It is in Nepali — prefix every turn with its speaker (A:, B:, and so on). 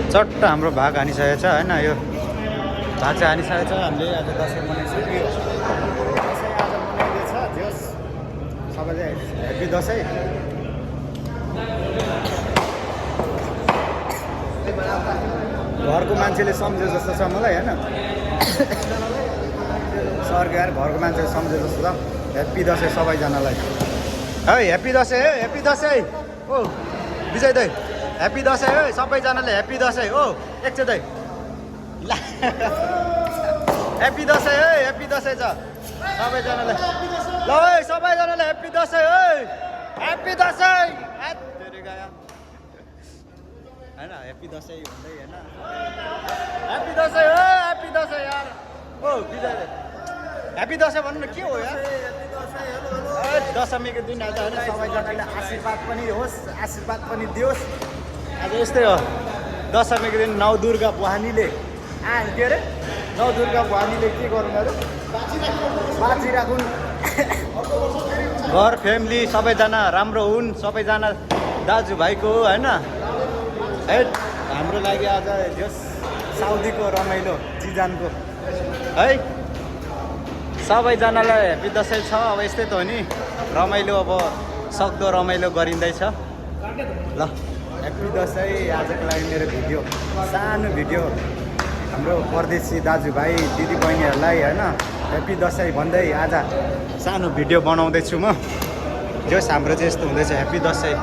A: चट्ट हाम्रो भाग हानिसकेको छ होइन यो भाग चाहिँ हानिसकेको छ हामीले आज दसैँ मनाइसक्यो दसैँ आज मनाइँदैछ जस सबैले ह्याप्पी दसैँ घरको मान्छेले सम्झे जस्तो छ मलाई होइन सरको यार घरको मान्छेले सम्झे जस्तो छ ह्याप्पी दसैँ सबैजनालाई है ह्याप्पी दसैँ है ह्याप्पी दसैँ ओ विजय दाइ ह्याप्पी दसैँ है सबैजनाले ह्याप्पी दसैँ हो एकचोटि दाइ ह्याप्पी दसैँ है ह्याप्पी दसैँ छ सबैजनालाई ल है सबैजनाले ह्याप्पी दसैँ है ह्याप्पी दसैँ होइन ह्याप्पी दसैँ भन्दै होइन ह्याप्पी दसैँ हो ह्याप्पी दसैँ यार ओ विजय ह्याप्पी दसैँ भन्नु न के हो यार दशमीको दिन आज होइन सबैजनाले आशीर्वाद पनि होस् आशीर्वाद पनि दियोस् आज यस्तै हो दशमीको दिन नवदुर्गा भवानीले के अरे नवदुर्गा भवानीले के गर्नु अरे बाँचिराखुन् घर फ्यामिली सबैजना राम्रो हुन् सबैजना दाजुभाइको होइन है हाम्रो लागि आज जस साउदीको रमाइलो जिजानको है सबैजनालाई ह्याप्पी दसैँ छ अब यस्तै त हो नि रमाइलो अब सक्दो रमाइलो गरिँदैछ ल ह्याप्पी दसैँ आजको लागि मेरो भिडियो सानो भिडियो हाम्रो परदेशी दाजुभाइ दिदीबहिनीहरूलाई होइन ह्याप्पी दसैँ भन्दै आज सानो भिडियो बनाउँदैछु म जस हाम्रो चाहिँ यस्तो हुँदैछ ह्याप्पी दसैँ